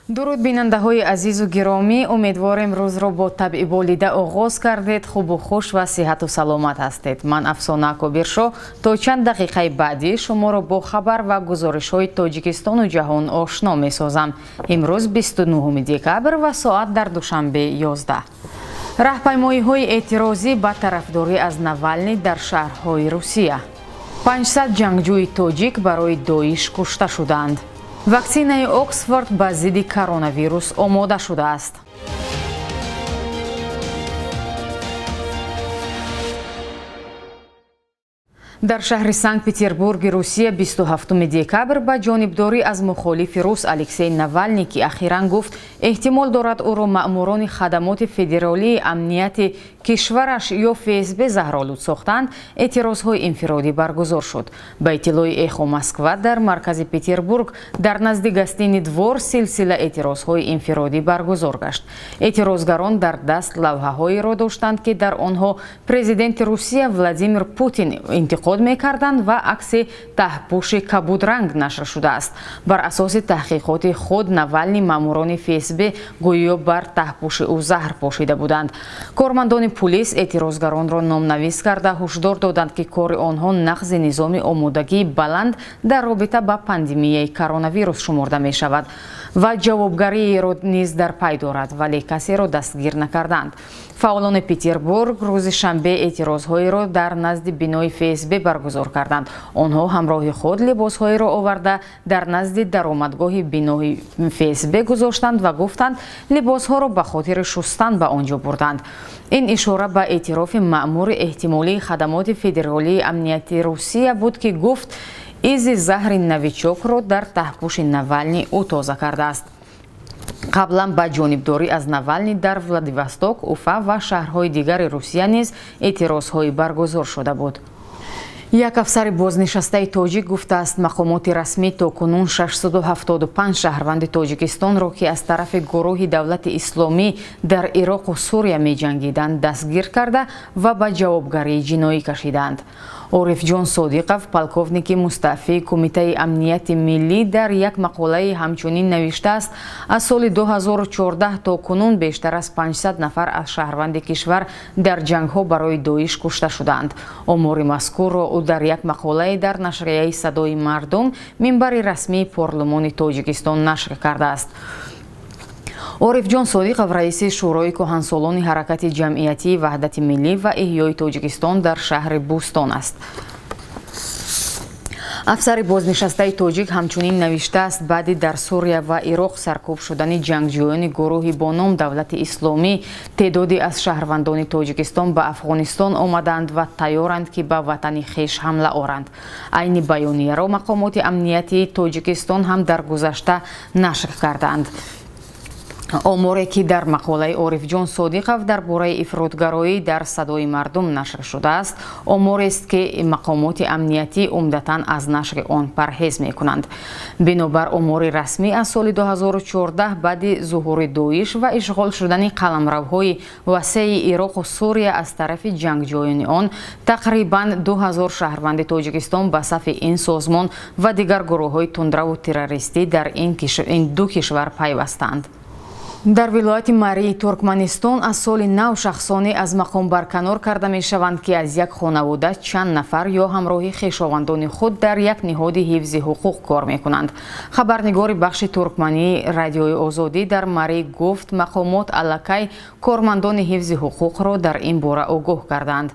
Дуруд бинандаҳои азизу гиромӣ, умедворем рӯзро бо табъи болида оғоз кардед, хубу хуш ва сиҳату саломат ҳастед. Ман Афсона Кобиршо то чанд дақиқаи баъдӣ шуморо бо хабар ва гузоришҳои Тоҷикистону ҷаҳон ошно месозам. Имрӯз 29 декабр ва соат дар Душанбе 11. Раҳпаймоиҳои эътирозӣ ба тарафдорӣ аз Навалний дар шаҳрҳои Русия. 500 ҷангҷӯи тоҷик барои Доиш кушта шуданд. Ваксинаи Оксфорд ба зидди коронавирус омода шудааст. Дар шаҳри Санкт-Петербурги Русия 27 декабр ба ҷонибдорӣ аз мухолифи рус Алексей Навалний, ки ахиран гуфт эҳтимол дорад ӯро маъмурони хадамоти федералии амнияти кишвараш ё ФСБ заҳролуд сохтанд, эътирозҳои инфиродӣ баргузор шуд. Ба иттилои Эхо Москва, дар маркази Петербург дар назди Гостиный двор силсила эътирозҳои инфиродӣ баргузор гашт. Эътирозгарон дар даст лавҳаҳоеро доштанд, ки дар онҳо президенти Русия Владимир Путин интиқод мекарданд ва акси таҳпӯши кабудранг нашр шудааст. Бар асоси таҳқиқоти худ Навалний маъмурони ФСБ гӯё бар таҳпӯши ӯ заҳр пошида буданд. Кормандони пулис эътирозгаронро номнавис карда ҳушдор доданд, ки кори онҳо нақзи низоми омодагии баланд дар робита ба пандемияи коронавирус шуморда мешавад ва ҷавобгариеро низ дар пай дорад, вале касеро дастгир накарданд. Фаъолони Петербург рӯзи шанбе эътирозҳоеро дар назди бинои ФСБ баргузор карданд. Онҳо ҳамроҳи худ либосҳоеро оварда дар назди даромадгоҳи бинои ФСБ гузоштанд ва гуфтанд, либосҳоро ба хотири шустан ба он ҷо бурданд. Ин ишора ба эътирофи маъмури эҳтимолии хадамоти федералии амнияти Русия буд, ки гуфт изи заҳри новичокро дар таҳпӯши Навалний ӯ тоза кардааст. Қаблан ба ҷонибдорӣ аз Навалний дар Владивосток, Уфа ва шаҳрҳои дигари Русия низ эътирозҳои баргузор шуда буд. Як афсари бознишастаи тоҷик гуфтааст, мақомоти расмӣ то кунун 675 шаҳрванди Тоҷикистонро, ки аз тарафи гурӯҳи давлати исломӣ дар Ироқу Сурия меҷангиданд, дастгир карда ва ба ҷавобгарии ҷиноӣ кашиданд. Орифҷон Содиқов, полковники мустаъфии Кумитаи амнияти миллӣ, дар як мақолаи ҳамчунин навиштааст, аз соли 2014 то кунун бештар аз 500 нафар аз шаҳрванди кишвар дар ҷангҳо барои Доиш кушта шуданд. Омори мазкурро ӯ дар як мақолае дар нашрияи Садои мардум, минбари расмии парлумони Тоҷикистон, нашр кардааст. Орифҷон Содиқов раиси Шӯрои кӯҳансолони ҳаракати ҷамъиятии Ваҳдати миллӣ ва эҳёи Тоҷикистон дар шаҳри Бӯстон аст. Афсари бознишастаи тоҷик ҳамчунин навиштааст, баъди дар Сурия ва Ироқ саркӯб шудани ҷангҷӯёни гурӯҳи бо ном Давлати Исломӣ, теъдоде аз шаҳрвандони Тоҷикистон ба Афғонистон омаданд ва тайёранд, ки ба ватани хеш ҳамла оранд. Айни баёнияро мақомоти амниятии Тоҷикистон ҳам дар гузашта нашр карданд. Оморе, ки дар мақолаи Орифҷон Содиқов дар бораи ифротгароӣ дар Садои мардум нашр шудааст, оморест, ки мақомоти амниятӣ умдатан аз нашри он парҳез мекунанд. Бинобар омори расмӣ, аз соли 2014 баъди зуҳури Доиш ва ишғол шудани қаламравҳои васеи Ироқу Сурия аз тарафи ҷангҷӯёни он, тақрибан 2000 шаҳрванди Тоҷикистон ба сафи ин созмон ва дигар гурӯҳҳои тундраву террористӣ дар ин ду кишвар пайвастанд. Дар вилояти Марии Туркманистон аз соли нав шахсоне аз мақом барканор карда мешаванд, ки аз як хонавода чанд нафар ё ҳамроҳи хешовандони худ дар як ниҳоди ҳифзи ҳуқуқ кор мекунанд. Хабарнигори бахши туркмании Радиои Озодӣ дар Марӣ гуфт, мақомот аллакай кормандони ҳифзи ҳуқуқро дар ин бора огоҳ карданд.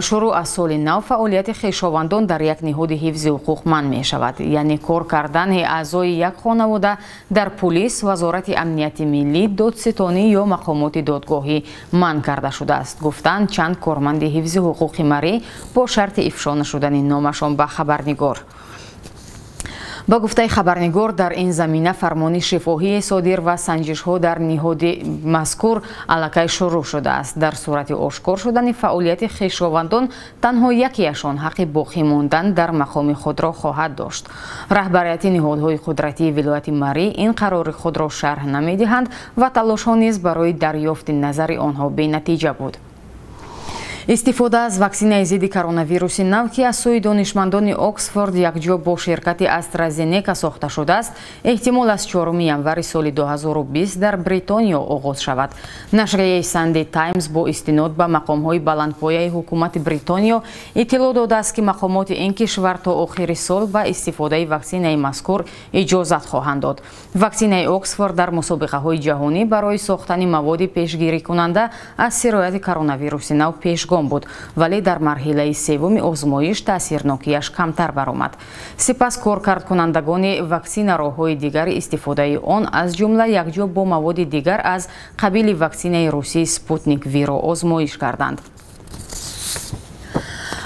Шурӯъ аз соли нав фаъолияти хешовандон дар як ниҳоди ҳифзи ҳуқуқ манъ мешавад, яъне кор кардани аъзои як хонавода дар пулис, Вазорати амнияти миллӣ, додситонӣ ё мақомоти додгоҳӣ манъ карда шудааст, гуфтанд чанд корманди ҳифзи ҳуқуқи Марӣ бо шарти ифшо нашудани номашон ба хабарнигор. Ба гуфтаи хабарнигор, дар ин замина фармони шифоҳии содир ва санҷишҳо дар ниҳоди мазкур аллакай шурӯъ шудааст. Дар сурати ошкор шудани фаъолияти хешовандон танҳо якеашон ҳаққи боқӣ мондан дар мақоми худро хоҳад дошт. Раҳбарияти ниҳодҳои қудратии вилояти Марӣ ин қарори худро шарҳ намедиҳанд ва талошҳо низ барои дарёфти назари онҳо бенатиҷа буд. Истифода аз ваксинаи зидди коронавируси нав, ки аз сӯи донишмандони Оксфорд якҷо бо ширкати AstraZeneca сохта шудааст, эҳтимол аз 4 январи соли 2020 дар Бритониё оғоз шавад. Нашрияи Sunday Times бо истинод ба мақомҳои баландпояи ҳукумати Бритониё иттилоъ додааст, ки мақомоти ин кишвар то охири сол ба истифодаи ваксинаи мазкур иҷозат хоҳанд дод. Ваксинаи Оксфорд дар мусобиқаҳои ҷаҳонӣ барои сохтани маводи пешгирикунанда аз сирояти коронавируси нав пешгом буд, вале дар марҳилаи севуми озмоиш таъсирнокиаш камтар баромад. Сипас коркардкунандагони ваксина роҳҳои дигари истифодаи он, аз ҷумла якҷо бо маводи дигар аз қабили ваксинаи русии Спутник V-ро озмоиш карданд.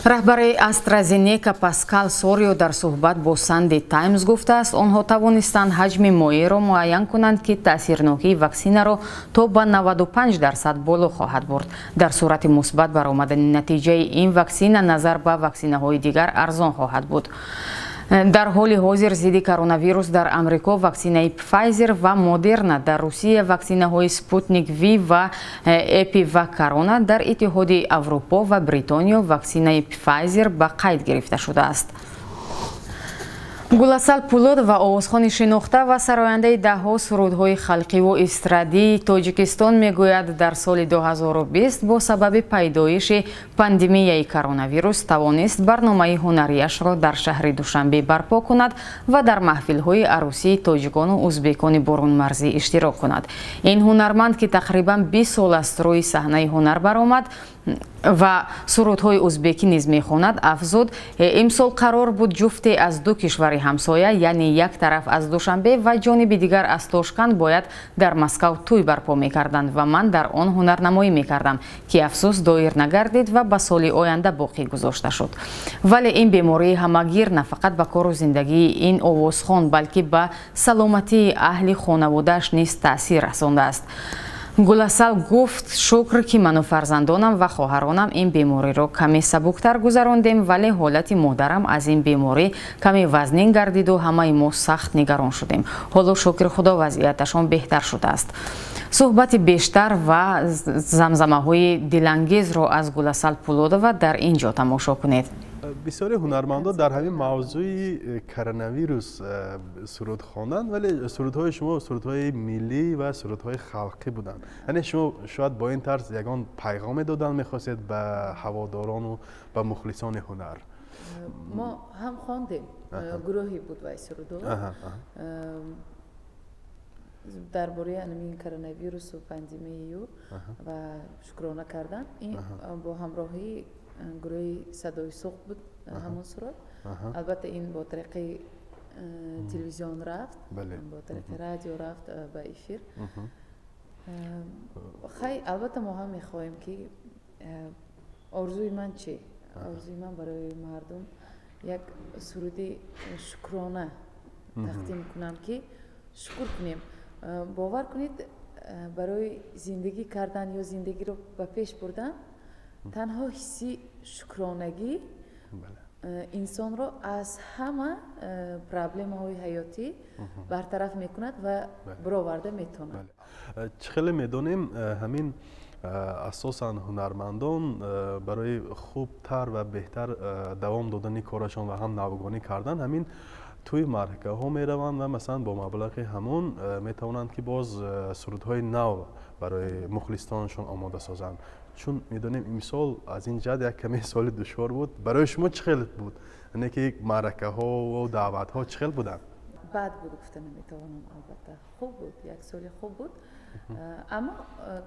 Раҳбари AstraZeneca Паскал Сорио дар суҳбат бо Sunday Times гуфтааст, онҳо тавонистанд ҳаҷми моеъро муайян кунанд, ки таъсирнокии ваксинаро то ба 95% боло хоҳад бурд. Дар сурати мусбат баромадани натиҷаи ин ваксина назар ба ваксинаҳои дигар арзон хоҳад буд. Дар ҳоли ҳозир зидди коронавирус дар Амрико ваксинаи Pfizer ва Moderna, дар Русия ваксинаҳои Спутник V ва EpiVacCorona, дар Иттиҳоди Аврупо ва Бритониё ваксинаи Pfizer ба қайд гирифта шудааст. Гуласал Пулодова, овозхони шинохта ва сарояндаи даҳҳо сурудҳои халқиву эстрадии Тоҷикистон, мегӯяд, дар соли 2020 бо сабаби пайдоиши пандемияи коронавирус тавонист барномаи ҳунарияшро дар шаҳри Душанбе барпо кунад ва дар маҳфилҳои арӯсии тоҷикону узбекони бурунмарзӣ иштирок кунад. Ин ҳунарманд, ки тақрибан 20 сол аст рӯи саҳнаи ҳунар баромад ва сурудҳои узбекӣ низ мехонад, афзуд: имсол қарор буд ҷуфте аз ду кишвари ҳамсоя, яъне як тараф аз Душанбе ва ҷониби дигар аз Тошканд, бояд дар Москав тӯй барпо мекарданд ва ман дар он ҳунарнамоӣ мекардам, ки афсӯс доир нагардид ва ба соли оянда боқӣ гузошта шуд. Вале ин бемории ҳамагир на фақат ба кору зиндагии ин овозхон, балки ба саломатии аҳли хонаводааш низ таъсир расондааст. Гуласал гуфт: шукр, ки ману фарзандонам ва хоҳаронам ин бемориро каме сабуктар гузарондем, вале ҳолати модарам аз ин беморӣ каме вазнин гардиду ҳамаи мо сахт нигарон шудем. Ҳоло шукри Худо вазъияташон беҳтар шудааст. Суҳбати бештар ва замзамаҳои дилангезро аз Гуласал Пулодова дар ин ҷо тамошо кунед. Бисёри ҳунармандон дар ҳамин мавзӯи коронавирус суруд хонданд, вале сурудҳои шумо сурудҳои миллӣ ва сурудҳои халқӣ буданд. Яъне шумо шояд бо ин тарз ягон пайғоме додан мехостед ба ҳаводорону ба мухлисони ҳунар? Мо ҳам хондем, гурӯҳе буд вай сурудҳо дар бораи ҳамин коронавирусу пандемияю ва шукрона кардан. Ин бо ҳамроҳии гурӯҳи Садои Суғд буд ҳамон суруд. Албатта ин бо тариқи телевизион рафт, бо тариқи радио рафт ба эфир. Хай, албатта мо ҳам мехоҳем, ки орзуи ман чи? Орзуи ман барои мардум як суруди шукрона тақдим кунам, ки шукр кунем. Бовар кунед, барои зиндагӣ кардан ё зиндагиро ба пеш бурдан танҳо ҳисси шукронагӣ инсонро аз ҳама проблемаҳои ҳаётӣ бартараф мекунад ва бароварда метавонад. Чӣ хеле медонем, ҳамин асосан ҳунармандон барои хубтар ва беҳтар давом додани корашон ва ҳам навгонӣ кардан ҳамин тӯи марҳакаҳо мераванд ва масалан бо маблағи ҳамон метавонанд, ки боз сурудҳои нав барои мухлисонашон омода созанд. Чун медонем, имсол аз ин ҷиҳат як каме соли душвор буд. Барои шумо чӣ хел буд? Яъне ки маъракаҳо ва даъватҳо чӣ хел буданд? Бад буд гуфта наметавонам, албатта хуб буд, як соли хуб буд, аммо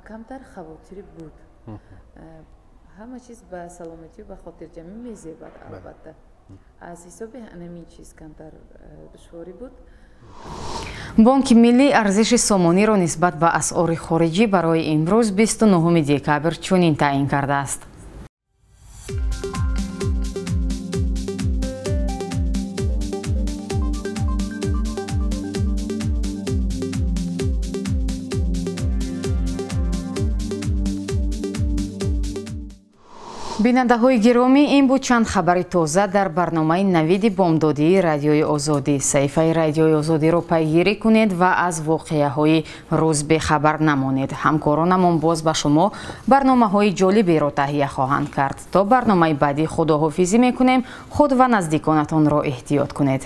камтар хавотирӣ буд. Ҳама чиз ба саломатию ба хотирҷамӣ мезебад, албатта. Аз ҳисоби ҳамин чиз камтар душворӣ буд. Бонки миллӣ арзиши сомониро нисбат ба асъори хориҷӣ барои имрӯз 29 декабр чунин таъин кардааст. Бинандаҳои гиромӣ, ин буд чанд хабари тоза дар барномаи Навиди бомдодии Радиои Озодӣ. Саҳифаи Радиои Озодиро пайгирӣ кунед ва аз воқеаҳои рӯз бехабар намонед. Ҳамкоронамон боз ба шумо барномаҳои ҷолиберо таҳия хоҳанд кард. То барномаи баъдӣ худоҳофизӣ мекунем. Худ ва наздиконатонро эҳтиёт кунед.